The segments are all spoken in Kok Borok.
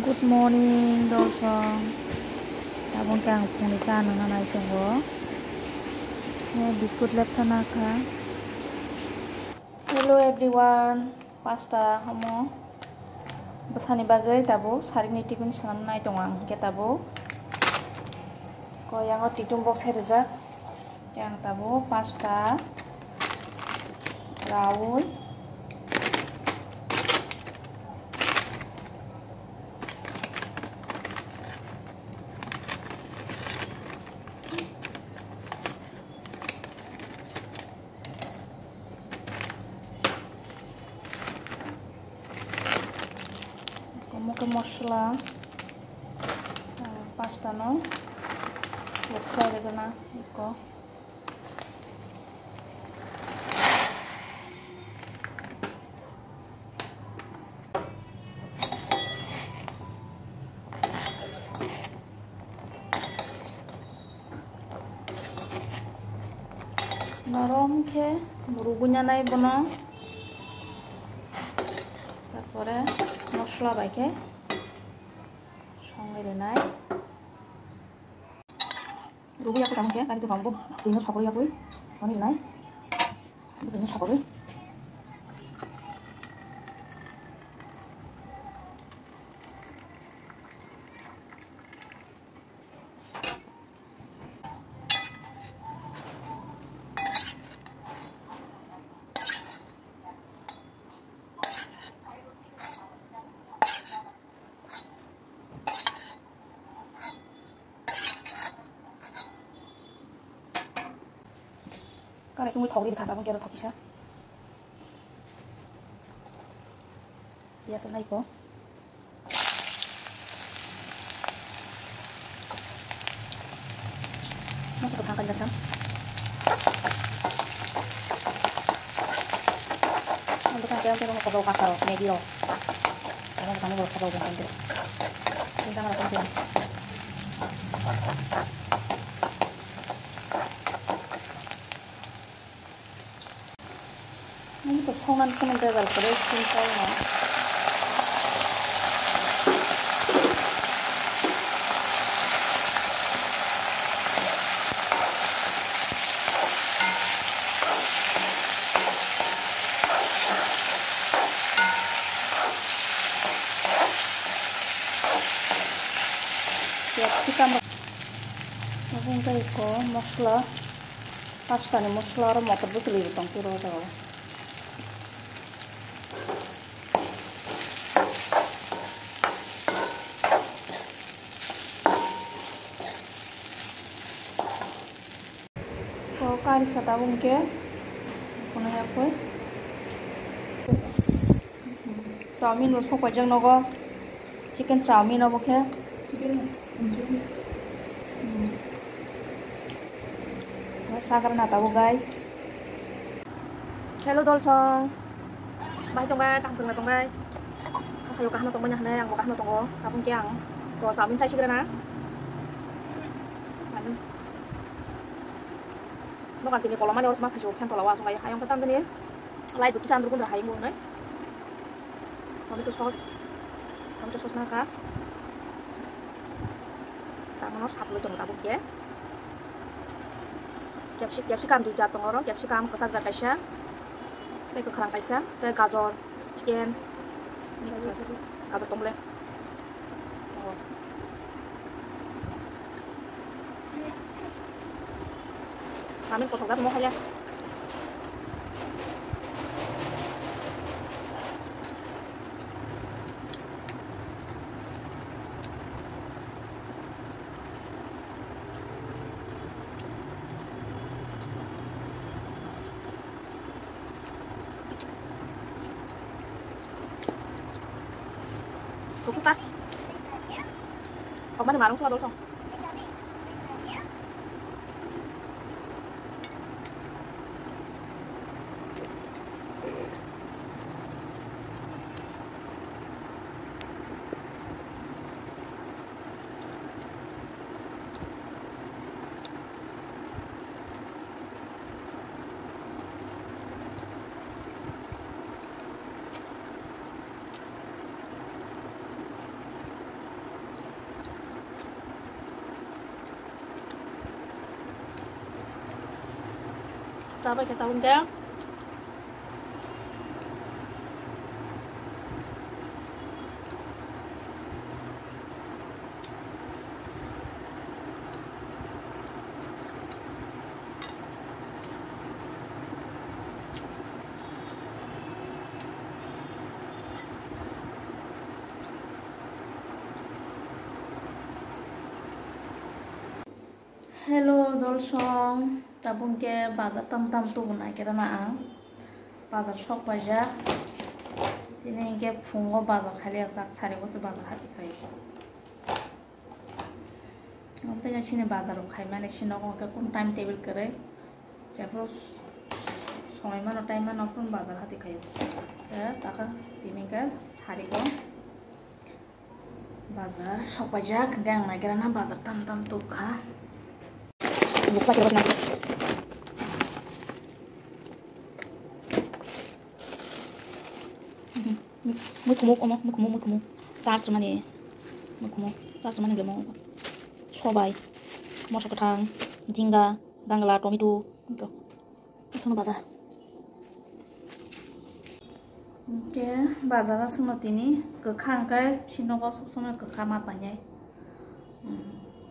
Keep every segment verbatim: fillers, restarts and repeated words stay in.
Good morning, dolsong. Tabuk khe ang phungni cha nangna nai tongo. Biscuit lepsa nakha. Hello everyone, pasta omo bwsani bagwi tabuk sarikni tiffin swnam nai tongo ang, hwnkhe tabuk ko yango titung box hai rijak, yang tabuk pasta raui. Omo khe mosla, ah, pasta no khlai rwgwna eko. Norom khe rugwi nanai bono, tarpore mosla bai khe songwi rwnai. Rugwi yakwi tamo khe, gari tongkha, bo twi no sokorwi yakwi toni rwnai, bo twi no sokorwi. Kare tungwi thok ri kha, tabuk khe aro thok kisa. Piyas lai ko. Masa ko thangkan datang. Ang datang kaya kaya ko bau kasar, medio. Ang datang ko bau kasar. Ini sama datang kaya. Nini to songnan kheno bebal kwrwi simple no. Capsicum rok. Obo wngkha eko mosla. Pasta ni mosla aro motor bwchwlwi bo tong phuru o jaga o. O kari kha tabuk hwnkhe phunui ya koi. Chowmin bo sok paijak nogo. Chicken chowmin obo khe. Chicken. Hmm. Sagra na tabuk, guys. Hello, dolsong. Bai tongbai, kaham tongbai, tongbai. Khayo kaham tongbai na hwnwi, angbo kaham tongo. Tabuk khe ang to chowmin chai sigra na. Chowmin. Nokan tini kolomani oro sma khaisio fan tola o aswk lai. Ayang khe tamjani light bo kisa andruk andruk hayung bo wngnai. Tomato sauce, tomato sauce nangkha. Tamo no saplai tongo tabuk khe. Capsi-, capsicum dui jat tongo oro, capsicum kwchak jat kaisa, tei kwkhwrang kaisa, tei gajor. Chicken. Mix kha. Gajor tong le. Oh. Kami kothok jat mo haya. Susu ta. Kok mani marung suka dosong. Chabai khe tabuk khe. Hello, dolsong. Tabuk khe bazar tam tam tubuna khe rana ang. Bazar sok paijak. Tini hinkhe phungo bazar khailaijak, sari boso bazar hati khai. Tei sini bazar rok khaimani sini nogo hinkhe kunu time table kwrwi. Jephuru sonoi mano, time mano, phuru bazar hati khaio. Tei taka tini hinkhe sari bo. Bazar sok paijak, hinkhe ang naigra na bazar tam tam tubkha. Mui khumuk omo, mui khumuk, mui khumuk. Charge rwmani. Mui khumuk. Charge rwmani bwlai mo. Sobai. Moso kwthang. Jinga. Gangla. Tomato. Aswkno bazar. Hinkhe bazar aswkno tini kwkha hinkhe sinogo sob somoi kwkha ma painai.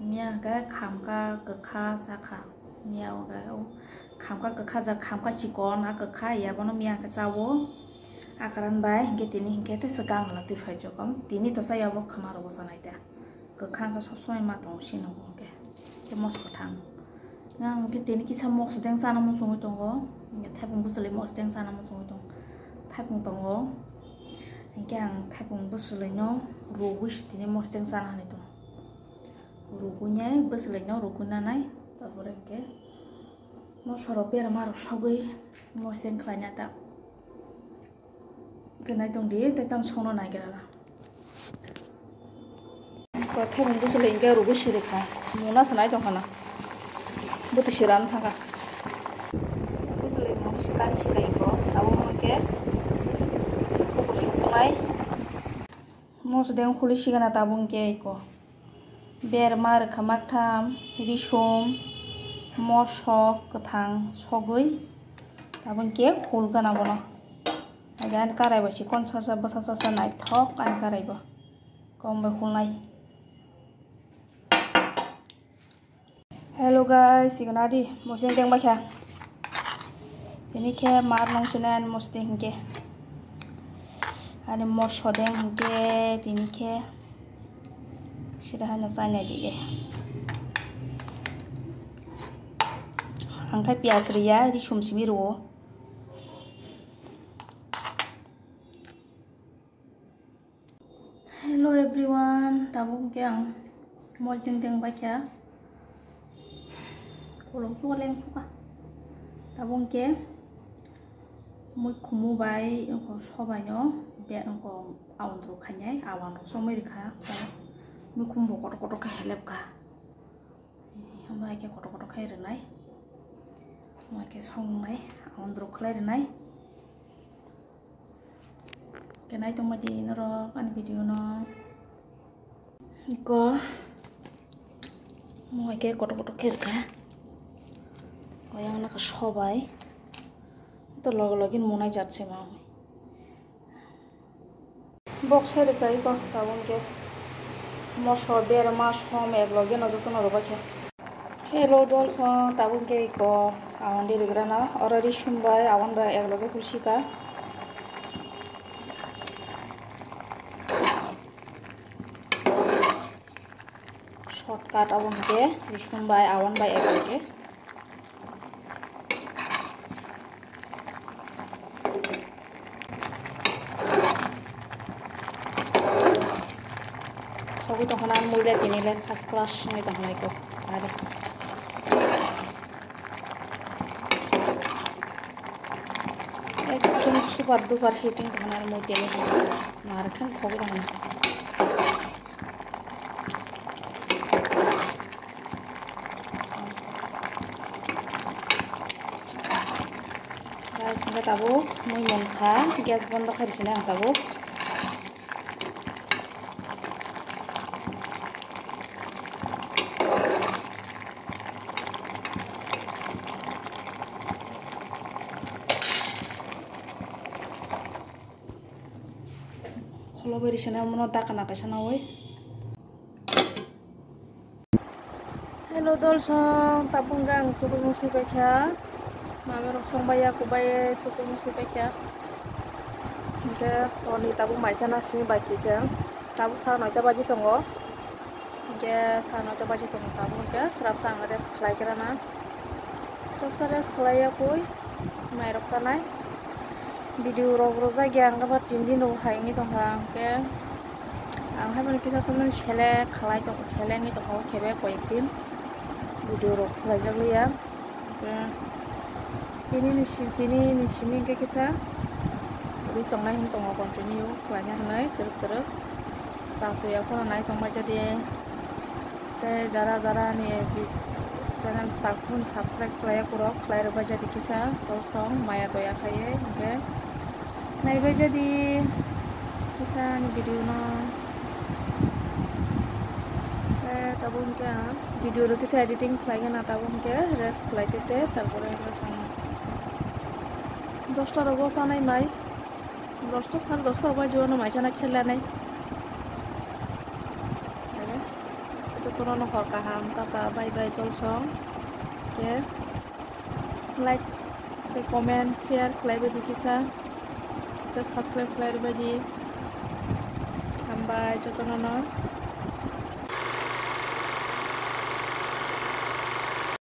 Miya hinkhe khamkha kwkha chakha. Miya hinkhe khamkha kwkha jak khamkha chikon a kwkha yabono miya hinkhe chawo. A karon bai hinkhe tini hinkhe tesa gangla twi phaijak. Tini tosa yabo khwna rogo chanai ta. Kwkha khe sob somoi ma tongo sini hwnkhe. Tei moso kwthang. Ang hwnkhe tini kisa moso deng chana muchungwi tongo. Hwnkhe thaipung bwchwlwi moso deng chana muchungwi tongo. Thaipung tongo. Hwnkhe ang thaipung bwchwlwino rwgwi se tini moso deng chana hinwi tongo. Rwgwinai bwchwlwino rwgwi nanai. Tabore hwnkhe moso rok berma rok sogwi moso deng khlaina ta. Hwnkhe nai tong di, tei tamo songno naigra na. Kothai mung bwswlwi hwnkhe rwgwi siri kha. Mungna se nai tong khana. Bwtwi sira wng thang kha. Bwswlwi mung se kari siri kha. Abo hwnkhe bukur suknai. Moso deng khuli sigana tabuk hwnkhe iko. Berma rwkha maktham, risum, mosok kwthang sogwi tabuk hwnkhe khulgana bono. Haikhe ani karai bo chikon sasa bwsa sasa naithok ani karai bo. Kom bai khulnai. Hello guys, sigon adi mosdeng deng baikha. Tini khe mar nong sene ani mosdeng hinkhe. Ani moso deng hinkhe tini khe. Sida haino chainai di e. Ang khe piyaj riya, risum simi rwo. Hello everyone, tabuk hwnkhe ang mosdeng deng baikha, kolom suka leng suka. Tabuk hwnkhe mui khumu bai wngkha sobaino be wngkha awan rok khainai, awan rok somoi rwkha, mui khumu bo kotor kotor khe helep kha, hambai khe kotor kotor khai rwnai, hambai khe songnai, awan rok khlai rwnai. Khe nai tongma di norok ani video no. Iko mo hai khe kotor kotor khe rwkha. Ko yang na ka sobai. To logo logi munai jat se ma. Bok sai rwkha iko tabuk hwnkhe. Moso berma som ek logi no joto no rwbaikha. Hello dolsong, tabuk hwnkhe iko awan di rwgrano oro risum bai awan bai ek loge hulsika. Shortcut abo hwnkhe risum bai awan bai ek loge. Sogwi tongkha na mui le tini le first class wngwi tongkha na iko. Are. Ekdom super duper heating tongkha na mui tini. Narikhe sogwi tongkha na. Guys, hingke tabuk mui mankha, gas bondo khairwi sini ang tabuk. Lobai risana mono dakana kaisa nawi. Hello dolsong, tabuk hwnkhe ang tukuimung sui paikha. Mami rok songbai ya, kubai tukuimung sui paikha. Hwnkhe honi tabuk mai chana sini bai kisa. Tabuk sara noita baji tongo. Hwnkhe sara noita baji tongo tabuk hwnkhe srapsa ang rest khlai khe rana. Srapsa rest khlai ya koi. Mairok chanai. Video rok rwjak ya, ang khe ba tin din rok hai wngwi tongkha, hwnkhe ang hai mani kisa tongmani select khlai tong, select wngwi tongkha, o khe be koyek din video rok khlaijak liya. Hwnkhe tini ni si-, tini ni simi hwnkhe kisa rwi tongnai hwn tongo, continue khlaina hwnwi twrwk twrwk cha suya phano nai tongbai jadi. Tei jara jara ni channel staff phun subscribe khlai ya kurok, khlai rwbai jadi kisa, dolsong maya doya khaiwi hwnkhe naibai jadi kisa ni video no. Tei tabuk hwnkhe ang video rok kisa editing khlai gana, tabuk hwnkhe rest khlai tete, tarpore hwnkhe chwng dosta rogo chanai mai. Dosta, sare dosta rok bai jua no mai chana kisa lanai. Jotono no hor kaham, tata, bye bye, dolsong. Khe like tei comment, share khlai bai di kisa. Tei subscribe khlai rwbai di. Hambai jotono no.